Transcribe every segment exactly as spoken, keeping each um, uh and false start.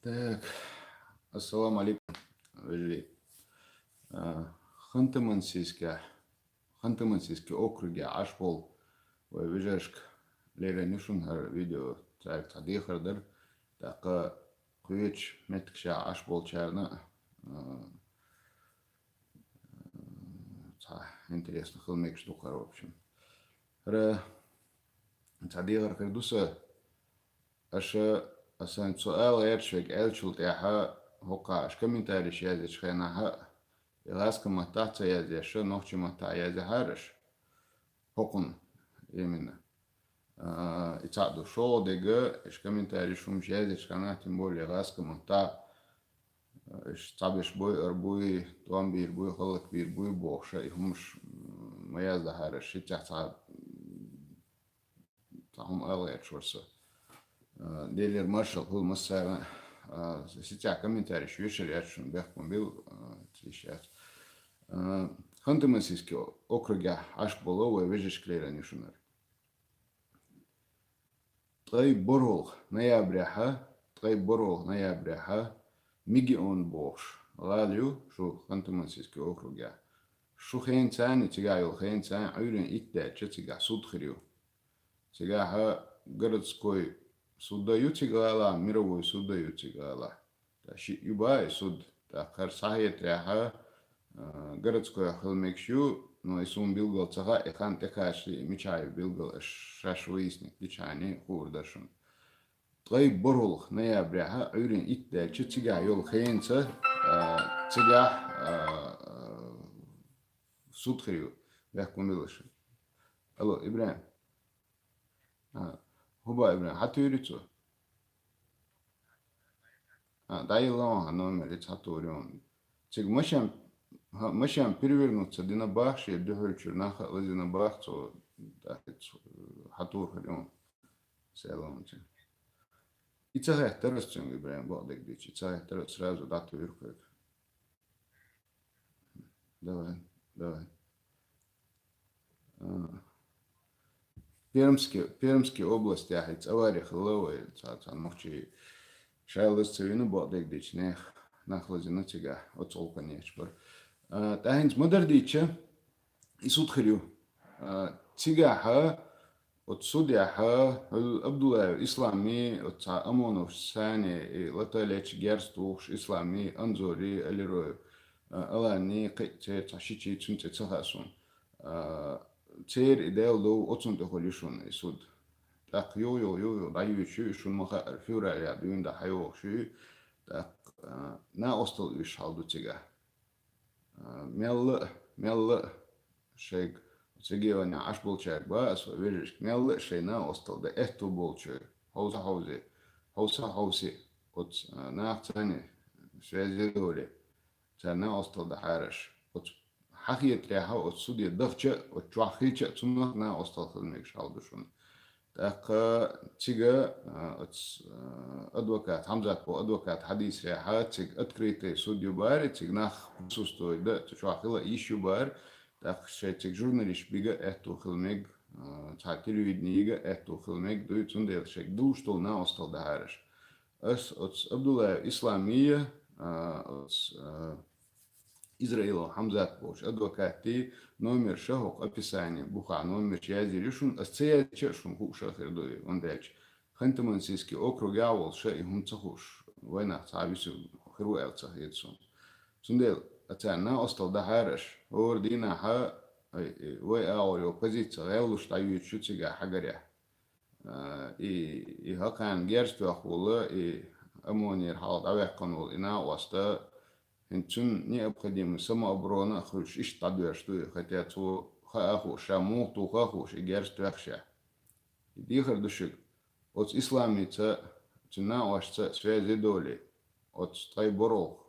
Так, ассаламу алейкум, вежарий. А, Ханты-Мансийская, Ханты-Мансийский округе Ӏаш бола вай вежарашка лерина ю шуна хӀара видео, цаьрга цхьа дехар дар. ТӀаккха кхечу меттигашка Ӏаш болчарна а, а, цхьа интересно хила мегаш ду хӀара, в общем. ХӀара цхьа дехар хир ду сан. Аша, аса цу ала гӀерташ вайга аьллачул тӀаьхьа, хӀокху аша комментареш язъечу хенахь а, и гӀазкхийн маттахь ца язъеш, нохчийн маттахь язъяхьара аша. ХӀокхунна, именно. А, и цхьаъ ду. ШолгӀа дерг, аша комментареш хӀумаш язъечу хенахь, тем более гӀазкхийн маттахь, а, аша цхьаберш буй, ара буй, тӀом бийр буй, хӀаллакбийр буй бохуш, и хӀумаш, м, ма яздахьара аша. Шиццехь цхьа цхьа хӀума ала гӀерташ вара со. А, Делера маршалла хуьлда массарна а. А, сиццехь комментареш вешар яц шуна, бехкам била, а, ца йиш яц. А, Ханты-Мансийский округе Ӏаш болу вай вежарашка лерина ю шуна хӀара. Ткъе борхӀалгӀа ноябрехь, ткъе борхӀалгӀа ноябрехь Мегион бохуш гӀала ю шу Ханты-Мансийский округе. Шу хенахь цхьаьна, цигахь йолу хенахь цхьаьна Ӏуьйранна итт даьлча цигахь суд хир ю. Цигахь городской суд а ю цига гӀалахь, мировой суд а ю цига гӀалахь. Ткъа шиъ ю боху и суд. ТӀаккха хӀара схьахетарехь, а, городской хила мегаш ю, но и суна билггал ца хаьа, и хан тӀекхачале, и мичахь ю билггал, аш шаьш выяснить дичхьана хуур дара шуна. Ткъе борхӀалгӀа ноябрехь Ӏуьйранна итт даьлча цигахь йолу хенахь, а, цигахь, а, а, суд хир ю, бехкам била аша. Алло, ИбрахӀим. А, хӀун боху, ИбрахӀим, хьан туьйру цо? А, дӀаелла хьан номер, ица хьан туьйру ю. Цига машен, хьан, машен перевернуться дина боху, шен дуьхьал чуьра нах а лазийна боху цо, тӀаккха ица, хьан туьйру хир ю. Селомча. И ца хеттара ас цуьнга, ИбрахӀим, бакъдерг дийцича, и ца хеттара ас сразу дӀатуьйру хьоьга. Давай, давай. А, Пермский, Пермский областехь и цӀа варе хилла вай, цхьа, цхьа нохчий шайлаза ца вина, бакъдерг дийцича, нехан нах лазийна цигахь, оцу гӀуллакхна ечу бара. А, тӀаьхьенца ма-дарра дийцича, и суд хир ю. А, цигахь, оцу судехь, хӀуьлла Абдуллаев Ислами, оцу цхьа ОМОНовцаний и латалечу герз тухуш Ислами, Анзори, Алироев, а, Алани, кхин а церан цхьа шичи, цуьнан цӀе ца хаьа суна. А, церан и дело ду, оцунна тӀехула ю шуна и суд. ТӀаккха юха, юха, юха, юха дӀайоьдуш ю, шуна ма-хаъара, февралехь дуьйна дӀа хьайогӀуш ю. ТӀаккха, а, накъосталла оьшуш хьал ду цигахь. А, мелла а, мелла а шайга, оцу регионехь Ӏаш болчаьрга боху ас, вай вежаршка, мелла а шайн накъосталла дан аьтто болчара хьовса-хьовзе, хьовса-хьовсе, оцу, а, нахаца связи доле, царна накъосталла дахьара аша. Оцу хьахетарехь, оцу суде дахча а, оцу чохь хилча а, цунах накъосталла хила мегаш хьал ду шуна. ТӀаккха цига, а, оц-, а, адвокат, Хьамзат боху адвокат хьадийцарехь, цига открытый суд ю бара, цига нах присутствовать дан, цу чохь хила йиш ю бара, тӀаккха шайн цига журналисташ бига а аьтто хила мега, а, цхьа телевидени йига а аьтто хила мега дуй, цундела шайга далуш долу накъосталла дахьара аша. Ас оцу Абдуллаев Исламия, а, оцу, а, Израилов Хьамзат бохучу адвокатий номерш а хӀокху описание бухахь номерш язйийр ю шуна, ас ца яздича а шуна хууш а хир ду и, хӀунда аьлча Ханты-Мансийский округехь а волуш и хӀума ца хууш, вайнах цхьа висиг хир ву аьлла ца хета суна. Цундела а царна накъосталла дахьара аша, хӀора дийнахь а, ай, и, вай агӀор йолу позици гӀеллуш дӀайоьдуш ю цигахь хьагарехь. А, и, и хӀокхарна герз тоьхна волу, и ОМОНера хьалха дӀаваьккхина волу и накъост, хӀинца цуьнан необходимый самооборона а хуьлуш, иштта дӀадоьрзуш ду и, хотя цо хаа а хууш, ша муха туху а хууш, и герз тоьхна шех. И дехар ду шуьга, оцу Исламица, цуьнан накъостаца связи долий, оцу ткъе борхӀалгӀа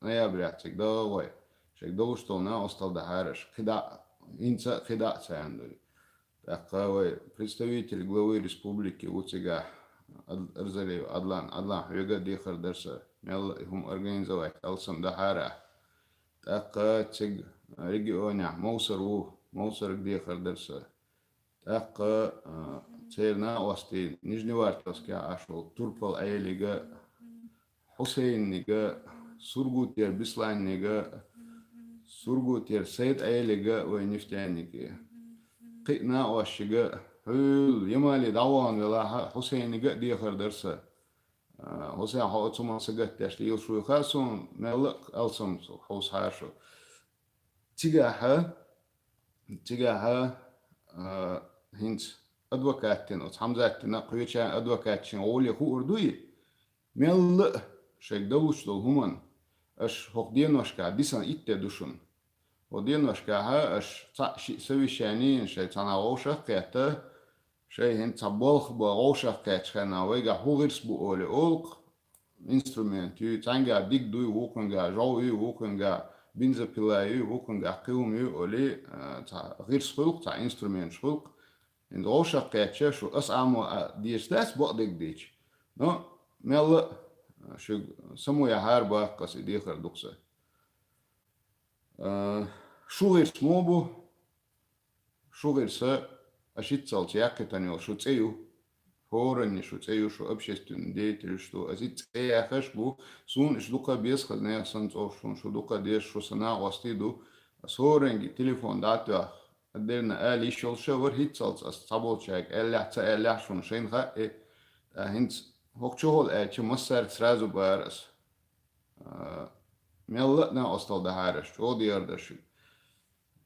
ноябрехь цига дагӀа гӀой, шайга долуш долу накъосталла дахьара аша, кхидӀа а, хӀинца а, кхидӀа а царна дуй. ТӀаккха вай представитель главы республики ву цигахь, Ад-, Арзалиев Адлан, Адлан, хьоьга а дехар дара сан, мелла а и хӀума организовать алсам дахьара. ТӀаккха цига регионехь Мовсар ву, Мовсарга дехар дара сан. ТӀаккха, а, церан накъостий Нижневартовскехь Ӏаш волу Турпал Ӏелига, Хьусейнига, Сургутера Бесланига, Сургутера Сайд-Ӏелига вай нефтянике. Кхин а накъостига, хьуьлла Ямале дӀавахана велахь а, Хьусейнига а дехар дара сан. А, Хьусайн, хьо оцу ма сагатдеш лелаш вуй хаьа суна, мелла а алсам хьовсахьара шу. Цигахьа, цигахьа, а, хӀинца адвокатина, оцу Хьамзатина кхеча адвокатшин гӀоле хуур дуй, мелла а шайга далуш долу хӀуман аша хӀокху деношкахь дисина итт де ду шуна. ХӀокху деношкахьа аша цхьаъ-шиъ совещани йина шайн цхьана вовшах а кхетта, шайн хӀинца цхьа болх бан вовшах а кхетчу хенахь вайгахь хӀун гӀирс бу олий олу-кх, инструмент ю, цхьаьнгахь диг дуй, вукхуьнгахь жов ю, вукхуьнгахь бензопила ю, вукхуьнгахь кхин хӀума ю олий, а, цхьа гӀирс хуьлу-кх, цхьа инструменташ хуьлу-кх. ХӀинца вовшах а кхетча, шу аса Ӏамо а дезаш дац бакъдерг дийча. Но мелла а шуьга само яхьара баккха аса и дехар ду-кх сан. А, шун гӀирс муха бу? Шун гӀирса, аша итцалц яьккхина йолу шун цӀе ю. ХӀоранна шун цӀе ю, шун общественный деятель шу ду. Аса итт цӀе яхаш бу. Суна иш дукха беза хаза нехан санна цӀов шуна, шу дукха деза, шу сан накъостий ду. Аса хӀоранга телефон дӀа а тоьхна, дерна ала йиш йолуш а вара, хӀинццалц аса цхьаболчаьрга аьллехь, ца аьллехь шуна шайна хаьа. ТӀаккха хӀинца хӀокху чухула аьлча, массаьрга сразу бара аса. А, мелла а накъосталла дахьара аша, чӀогӀа дехар дара шуьга.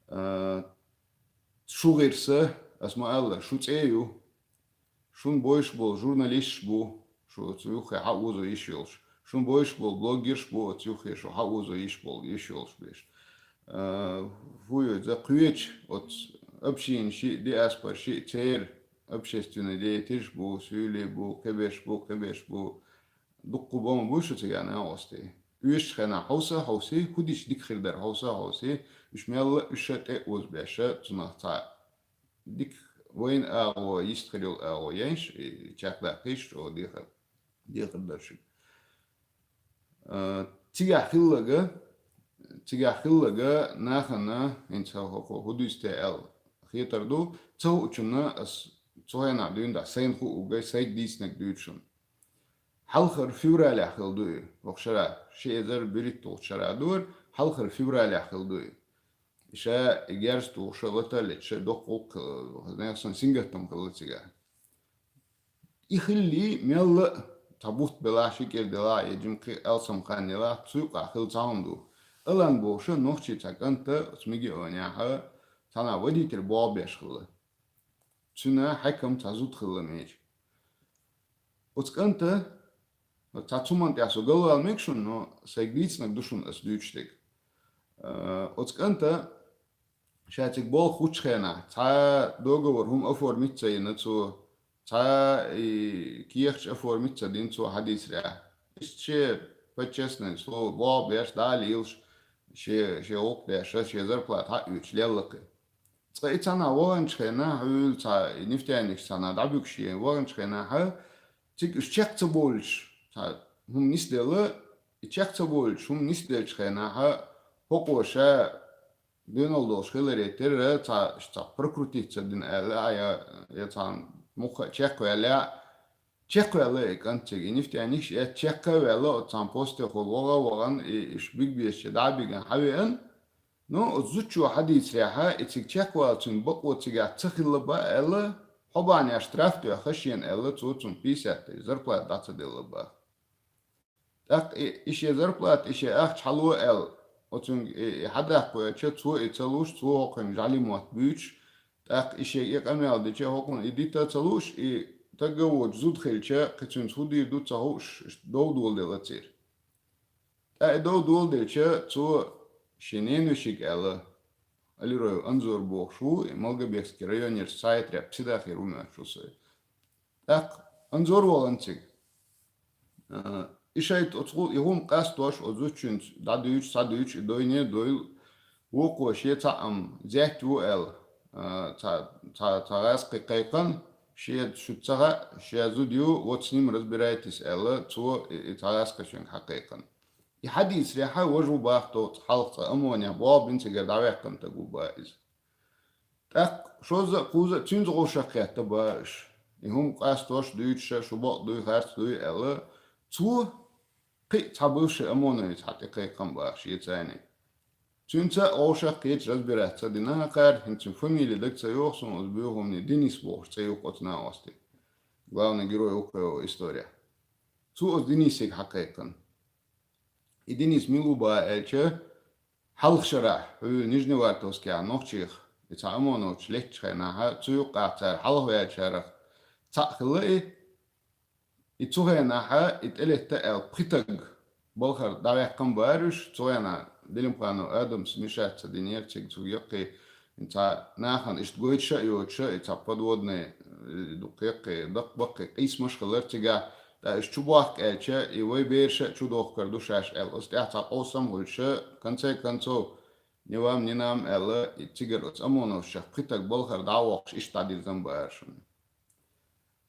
А, шун гӀирса, аса ма-аллара, шун цӀе ю, шуна бойуш болу журналисташ бу, шу оцу юххе хьаозо йиш йолуш, шуна бойуш болу блогерш бу, оцу юххе шу хьаозо йиш болу, йиш йолуш берш. А, хӀун ю иза, кхечу оцу общинаши, диаспораши, церан общественный деятелаш бу, суьйлий бу, кхиберш бу, кхиберш бу. Дуккха бан буй шу цигахь накъостий. Оьшучу хенахь хьовса а хьовсий, хӀун дича дика хир дара хьовса а хьовсий, уьш мелла а уьш а тӀе а озабеш, цунах цхьа дика вайна агӀо, йист хир йолу агӀо яйнаш, и чекхдаккхийша чӀогӀа дехар, дехар дара шуьга. А, цигахь хилларг, цигахь хилларг нахана, хӀинца хӀокхо хӀун дуьйцу те аьлла, хетар ду, ца хуучунна ас цу хенахь дуьйна дӀа сайна хуу уггай, сайга дийцинарг дуьйцу шуна. Хьалхара февралехь хилла ду и, хӀокху шарахь, ши эзар берхӀитталгӀачу шарахь дора, хьалхара февралехь хилла ду и. Ша и герз тухуш а латаллича, ша доккха гӀуллакх, э, нехан санна сингаттам хилла цигахь. И хилли, мелла а цхьа бутт белахь, ши кӀира делахь, я жимма кхин алсам хан елахь, цу юкъахь хилла цхьа хӀума ду. Алан бохуш а нохчий цхьа кӀанта оцу мегионехьа цхьана водитель болх беш хилла. Цуьнан хьаькам цхьа зуда хилла меча. Оцу кӀанта, цхьа цу хӀуманна тӀехь со галвала мега шуна, но сайга дийцинарг ду шуна ас дуьйцуш дерг. Э, оцу кӀанта ша цига болх хуучу хенахь, цхьа договор хӀума оформить ца йина цо, цхьа и кехаташ оформить ца дина цо хьадийцарехь. Иштта шен, по честному слову, болх беш, дӀа а лелаш, шен, шен гӀуллакх деш, шен зарплата хьаоьцуш лелла кхин. Цкъа и цхьана ваханчу хенахь, хьуьлла цхьа и нефтяникаш цхьана дӀабуьгуш ен ваханчу хенахьа, цига уьш чекх ца бовлуш, цхьа хӀума нисделла, и чекх ца бовлуш хӀума нисделлачу хенахьа, хӀокхо ша доьналла долуш хиларе терра, цхьа, цхьа прокрутить ца дина аьлла, а, я, я цхьана мухха а чекхваьлла, чекхваьлла и кӀант цига, и нефтяникаш эцна чекх а ваьлла, оцу цхьана постехула ваха а вахана, и, и уьш бигбезачу дӀа а бигина хьавеана, но оцу зудчо хьадийцарехьа, и цига чекхвала цуьнан бакъо цигахь ца хилла бан аьлла, хьо бахьанехь штраф тоьхна шена аьлла, цо цунна пятьдесят тысяч зарплата дӀа ца делла баха. ТӀаккха и, и шен зарплата, и шен ахча хьало аьлла, оцуьнга и, и хьадаккха веача, цо и ца луш, цо хӀокхуьнга жӀалин мотт буьйцуш, тӀаккха и шега и къамел дича, хӀокхунна и дита а ца лууш, и тагга воцу зуда хилча, кхин цуьнца хӀун дийр ду ца хууш, дов доладелла церан. ТӀаккха и дов доладелча, цо шен ненавешига аьлла, Алироев Анзор бохуш ву, и Малгобекский районера цхьа а тӀе психиатре ву моьттуш ву со. ТӀаккха Анзор вахана цига. А, и шайта оцу гӀу-, и хӀума къастош, оцу зудчуьнца дӀадуьйцуш, схьадуьйцуш, и дойне а дойлу, вукхо шен цхьаъ-м зетта ву аьлла, а, цхьа, цхьа, цхьа гӀазкхи кхайкхина, шен шуьца ца хаьа, шен зуда ю, вот с ним разбирайтесь аьлла, цо и, и цхьа гӀазкхичуьнга хьакхайкхина. И хьадийцарехьа важа ву баха товцу хьалха цкъа ОМОНехь болх бина цигара дӀаваьккхина таг ву баха иза. ТӀаккха шозза а, кхузза а цуьнца гӀовшах кхетта баха уьш. И хӀума къастош дуьйцуша, шу бакъ дуй, харц дуй аьлла. Цо Кхин а цхьа бывший ОМОНовец хьа тӀекхайкхам бахаш ецайни. Цуьнца а вовшах кхеча разбираться дина хьакхар, хӀинца фамилия даг ца йоху суна, оцу боьхамни Денис бохуш цӀе юкъа оцу накъостий. Главный герой укхо йолу история. Цо оцу Денисига хьакхайкхина. И Денис мила ву баха аьлча, хьалха шарахь, хьуьлла Нижневартовскехь нохчех, и цхьа ОМОНовцаш леттачу хенахьа, цу юккъехь цара хьалха ваьллачарах цхьаъ хилла и, и цу хенахьа, и тӀелетта аьлла пхи таг балхара дӀаваьккхина бара уьш, цу хенахь Делимханов Адамс мешать ца динера цига цу яккхий, и цхьа нахана иштта гойтуш а йоцуш, и цхьа подводный, э, дуккха яккхий, даккха-баккхий къийсамаш хилар цигахь, ТӀаккха уьш чу бохку аьлча, и вай бераш а чу дохкур ду шаьш аьлла. Оцу тӀехь цхьа къовсам хуьлуш, конце концов, ни вам, ни нам аьлла, и цигара оцу ОМОНовцех пхи таг балхара дӀа а воккхуш, иштта дӀадирзина бара шуна.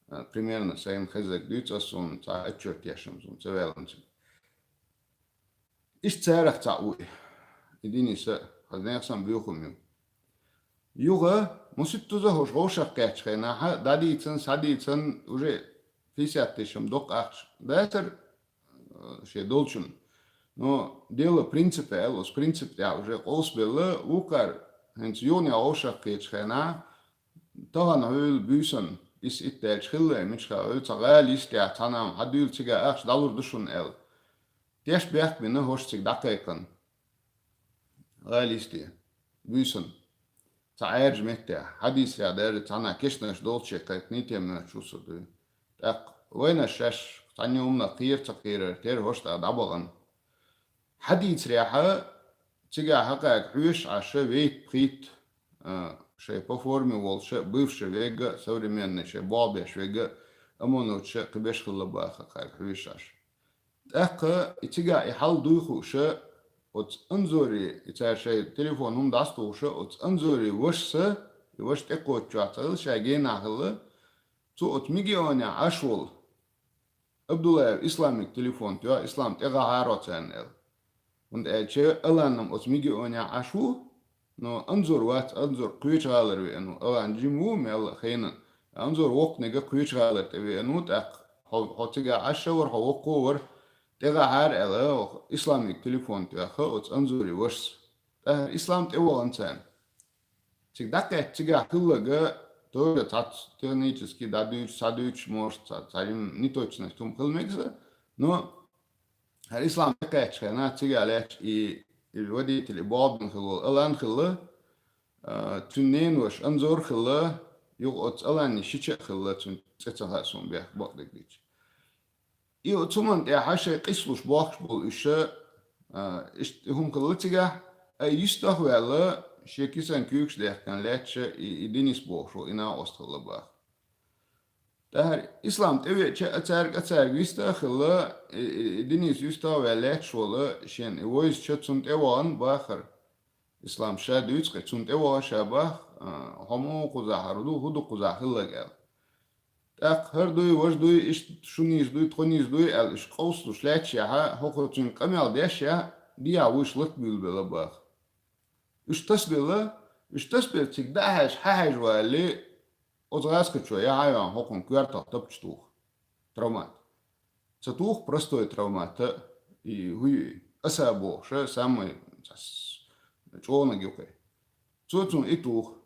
А, примерно сайна хезнарг дуьйцу ас суна, цхьа отчет еш-м суна ца ваьлланца. Иштта царах цхьаъ ву и. И Дениса, хаза нехан санна боьхам ю. Юха, маситтаза хӀуш вовшах кхаьччу хенахьа, дӀадийцан, схьадийцан, уже пятьдесят тысяч-м доккха ахча дацара, э, шен долчун. Но дело принципа аьлла, оцу принцип тӀехь уже къовсабелла, вукхара, хӀинца юханехьа вовшах кхечу хенахь, тахана хьуьлла буьйсан, ис итт даьлча хилла, мичахьа хьуьлла цхьа гӀала йистехь, цхьана-м хьан дуьйла цигахь ахча дӀалур ду шуна аьлла. Теш бехк бина хӀорш цига дӀакхайкхина. ГӀала йисте. Буьйсанна. Цхьа Ӏаьржа меттехь. Хьадийсехь дерриг цхьанхьа кешнаш долчу шен кхайкхиний те моьттуш ву со дуй. ТӀаккха вайнаш шаьш цхьанна хӀуманах кхера ца кхерара тера хӀорш тӀаккха дӀабахана. Хьадийцарехьа, цигахь хьакхаьрга хьоьжуш Ӏаш вейт-пхийтта, а, шайн по форме волуш а, бывший вега а, современный шайн болх беш вега а, ОМОНовцаш а кхин беш хилла баха хьакхаьрга хьоьжуш Ӏаш. ТӀаккха и цигахь и хьал дуй хууша, оцу Анзори, и цара шайн телефон хӀума дӀасатухуша, оцу Анзори вашас, и ваша тӀекхоччохь ца хилла, ша генахь хилла, цо оцу Мегионехь Ӏаш волу Абдуллаев Исламига телефон тоьхна, Ислам, тӀегӀахьара хьо царна аьлла. ХӀунда аьлча Алан-м оцу Мегионехь Ӏаш ву, но Анзор вац, Анзор кхечу гӀалара веана ву, Алан жима ву мелла а хенан. Анзор воккханиг кхечу гӀалара тӀе веана ву, тӀаккха хьо, хьо цигахь Ӏаш а вара, хьо воккхо а вара, тӀегӀахьара аьлла, оха Исламига телефон тоьхна оцу Анзори вашас. ТӀаккха Ислам тӀевахана царна. Цига дӀакхаьчча цигахь хилларг, тоже цхьацца технически дӀадуьйцуш, схьадуьйцуш, может, цхьа, цхьа жимма неточность хӀума хила мега сан, но хӀара Ислам тӀекхаьчча хенахь цигахь лаьтташ и, и водитель, и болх бина хилла волу Алан хилла, а, цуьнан ненаваша Анзор хилла, юха оцу Аланна шича а хилла, цуьнан цӀе ца хаьа суна бехк бакъдерг дийцча. И оцу хӀуманна тӀехь шайн къийсалуш бохкуш болу уьш, а, иштта и хӀума хилла цигахь, а, юьстах а ваьлла, шен кисана куьйгаш даьхкина лаьтташ и, и Денис бохуш волу и накъост хилла баха. ТӀаьхьара Ислам тӀевеача а цаьрга, а цаьрга вист а хилла, и, и, и Денис юьстах а ваьлла лаьтташ волу, шен и вовзача цунна тӀевахана бахара. Ислам ша дуьйцу кхин, цунна тӀевахана ша баха, а, хьо муха кхузахь, хӀара ду, хӀун ду кхузахь хилларг аьлла. ТӀаккха хӀара дуй, важа дуй, иштта шун нийса дуй, тхо нийса дуй аьлла, уьш къовсалуш лаьтташехьа, хӀокхо цуьнга къамел дешшехьа, дехьа вуьйш лата буьйлабелла баха. Уьш тасабелла, уьш тасабелла цига дӀа а хьаьжча, хьан хьаьжа валале, оцу гӀазкхичо яхьа а йоьхна хӀокхунна коьртах тапча туху. Травмат. Ца туху простой травмат, и хӀуй аса бохуш, самый цас чӀогӀанаг юкъе. Цо цунна и туху,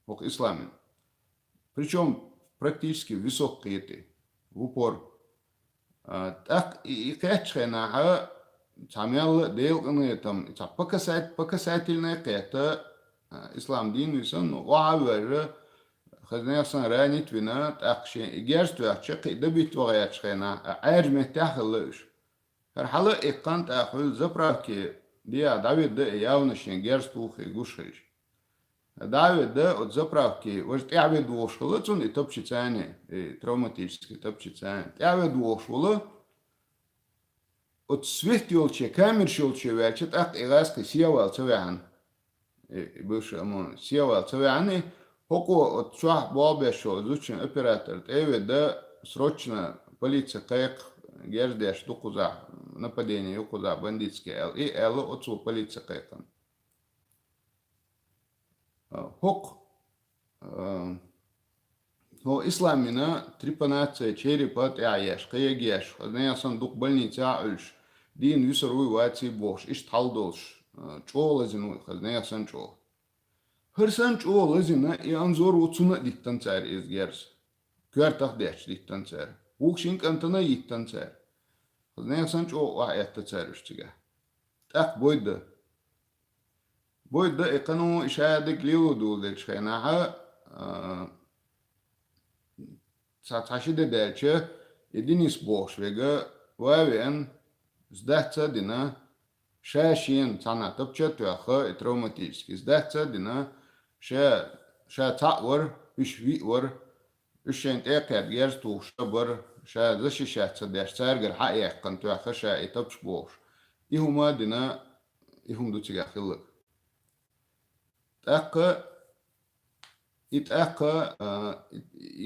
хӀокху Исламин. Причём практически в висок кхетий, в упор. А, тӀаккха и, и кхаьчча хенахьа, цхьа мелла а делкъане там, и цхьа покасать-, показательный кхетта, а, Ислам дийна висан, ну, охьа а ваьрра, хаза нехан санна ранить вина, тӀаккха шен и герз тоьхча, кхин а дабитта ваха яьчу хенахь, а, Ӏаьржа меттехь а хилла уьш. ХӀара хьала а иккхана тӀаккха хьуьлла заправке дехьа дӀавидда и явна шен герз тухий гуш хилча. ДӀа а ведда, оцу заправке важа тӀаьхьаведда вохуш хилла цунна и тапчи царни, и травматический тапчи царни. ТӀаьхьаведда вохуш волу, оцу свет йолче, камераш йолче ваьлча, тӀаккха и гӀазкхи сехьавала ца ваьхьана. И, и бывший ОМОН сехьавала ца ваьхьана, и хӀокхо оцу чохь болх беш волу зудчун оператор тӀе а ведда, срочно полици кхайкха, герз деш ду кхузахь, нападение ю кхузахь бандитский аьлла. И аьлла оцо полици кхайкхина. А, хӀокху, а, хӀо Исламина трепанация черепа тӀехь еш, кхега еш, хаза нехан санна дукха больницехь а Ӏуьллуш, дийна висар вуй ваций бохуш, иштта хьал долуш, а, чӀогӀа лазийна ву и, хаза нехан санна чӀогӀа. ХӀара санна чӀогӀа лазийна и Анзор ву, цунна а диттина цара иза герз. Коьртах а детташ диттина цара. Вукху шина кӀантана а йиттина цара. Хаза нехан санна чӀогӀа охьаэтта цара уьш цигахь. ТӀаккха Бойда. Бойда и кхана и ша дерг лело доладелчу хенахь, а, цхьа, цхьа ши де даьлча, и Денис бохуш верг ван а веана, сдаться а дина, ша шена цхьанхьа тапча а тоьхна, и травматический сдаться а дина, ша, ша цхьаъ вара, уьш виъ вара, уьш шайна тӀе а кхаьдда герз тухуш а бара, ша защищаться а деш, цаьргара хьа а яьккхина тоьхна ша и тапча бохуш. И хӀума а дина, и хӀума ду цигахь хилларг. ТӀаккха, и тӀаккха, а, и,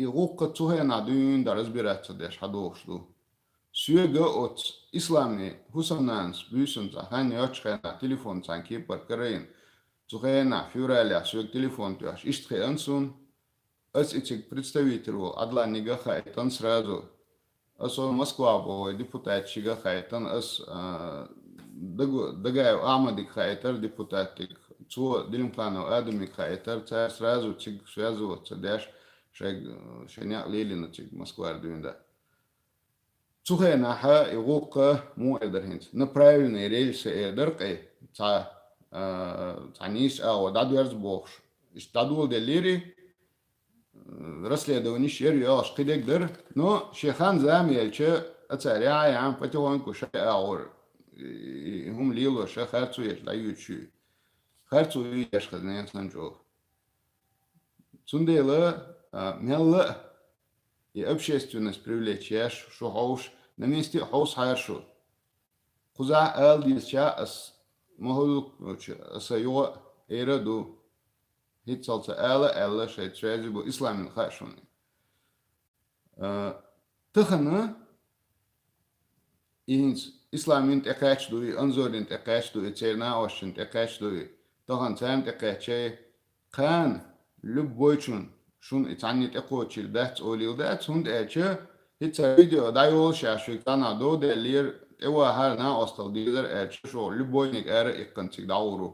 и гӀуллакх цу хенахь дуьйна дӀа разбираться деш хьадогӀуш ду. Соьга оцу Исламан хӀусамнанас буьйсанна цхьа хан йоцчу хенахь телефон цхьана кепара карийна. Цу хенахь, февралехь, соьга телефон тоьхча, иштта хиъна суна. Ас и цига представитель волу Адланига а хаийтина сразу. Ас ван Москва боху вай депутатчига а хаийтина, ас, а, Даг-, Дагаев Ахьмадига хаийтира депутатиг, цо Делимханов Адамига хаийтира, цара сразу цига связываться деш, шайга, шайн некъ лелийна цига Москвара дуьйна. Цу хенахь и гӀуллакх муха эр дара хӀинца? На правильные рельсы эр дара кхин, цхьа, а, цхьа нийса агӀо дӀадоьрзу бохуш. Иштта дӀадоладеллера, расследованеш яра йоьхуш кхидерг дара, но шен хан-зама елча, а цара яхьа-яхьа потихоньку шайн агӀор и, и хӀума лелош, харцо еш дӀаюьйцуш ю. Харцо ю еш хаза нехан санна чӀогӀа. Цундела, а, мелла а и общественность привлечь еш, шу хьовш, на месте а хьовсахьара шу. Кхузахь ала дезача ас ма хӀуллакх, аса юха а эр а ду. ХӀинццалц ала а аьлла, шайн цвязи бу, Исламин хаьа шуна. А, тахана и хӀинца Исламин тӀекхаьчна ду и, Анзорин тӀекхаьчна ду и, церан накъосташна тӀекхаьчна ду и, тахана царна тӀекхаьчча, кхана любойчун шуна и цхьанне тӀекхочийла дац олийла дац, хӀунда аьлча хӀинца видео дӀайолуш шаьш шуьга цхьанхьа доладеллера, тӀевахьара накъосталла дезара аьлча, шу любойниг ара а иккхина цига дӀагӀур ву.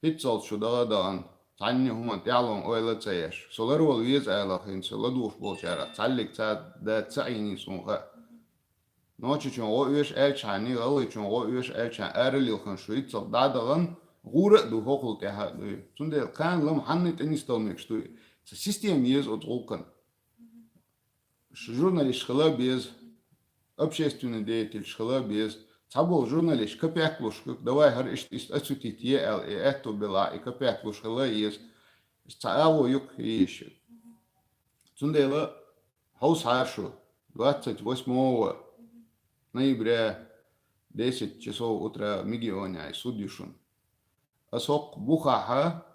ХӀинццалц шу дагӀа а дахана, цхьанне хӀуманна тӀаьхьалонга ойла а ца еш. Со ларвала веза ала хӀинца ладугӀуш болчарах цхьаллиг ца дац, ца Ӏийний суна хаьа. Нохчичунна гӀо оьшу аьлчахьана, гӀалгӀайчунна гӀо оьшу аьлчахьана ара лилхина шу хӀинццалц дӀа а дахана, гӀур а ду хӀокхул тӀаьхьа а дуй. Цундела кхана лама хьанна тӀе нисдала мегаш дуй. Цхьа система еза оцу гӀуллакхана. Ш-, журналисташ хила а беза, общественный деятельш хила а беза. Цхьаболу журналисташ капек луш, давай хӀара иштта, иштта осветить е аьлла, и аьтто белахь, и капек луш хила а еза. Цхьа агӀо юкъа йийша. Цундела хьовсахьара шу, двадцать восьмого ноября, десять часов утра Мегионехь суд ю шуна. Ас хӀокху бухахьа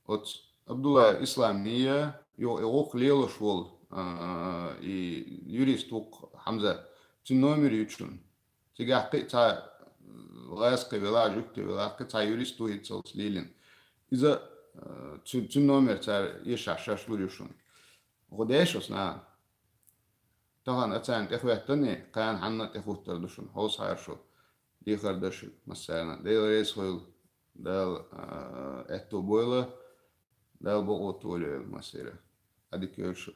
оцу Абдуллаев Исламия, юха и гӀуллакх лелош волу, а, и юрист ву-кх Хьамзат, цуьнан номер ю шуна. Цигахь кхин а цхьа гӀазкхи велахь, жуьгти велахь, кхин а цхьа юрист ву хӀинццалц лелийна. Иза, а, цу-, цуьнан номер цара эшахь шаьш лур ю шуна. ГӀо деш оцу нахана. Тахана а царна тӀехӀоьттина, кхана хьанна а тӀехӀуттур ду шуна, хьовсахьара шу. Дехар дар шуьга массарна. Дела реза хуьлда, Дала, а, аьтто бойла, Дала бакъо толайойла массеран. Ӏадика йойла шу.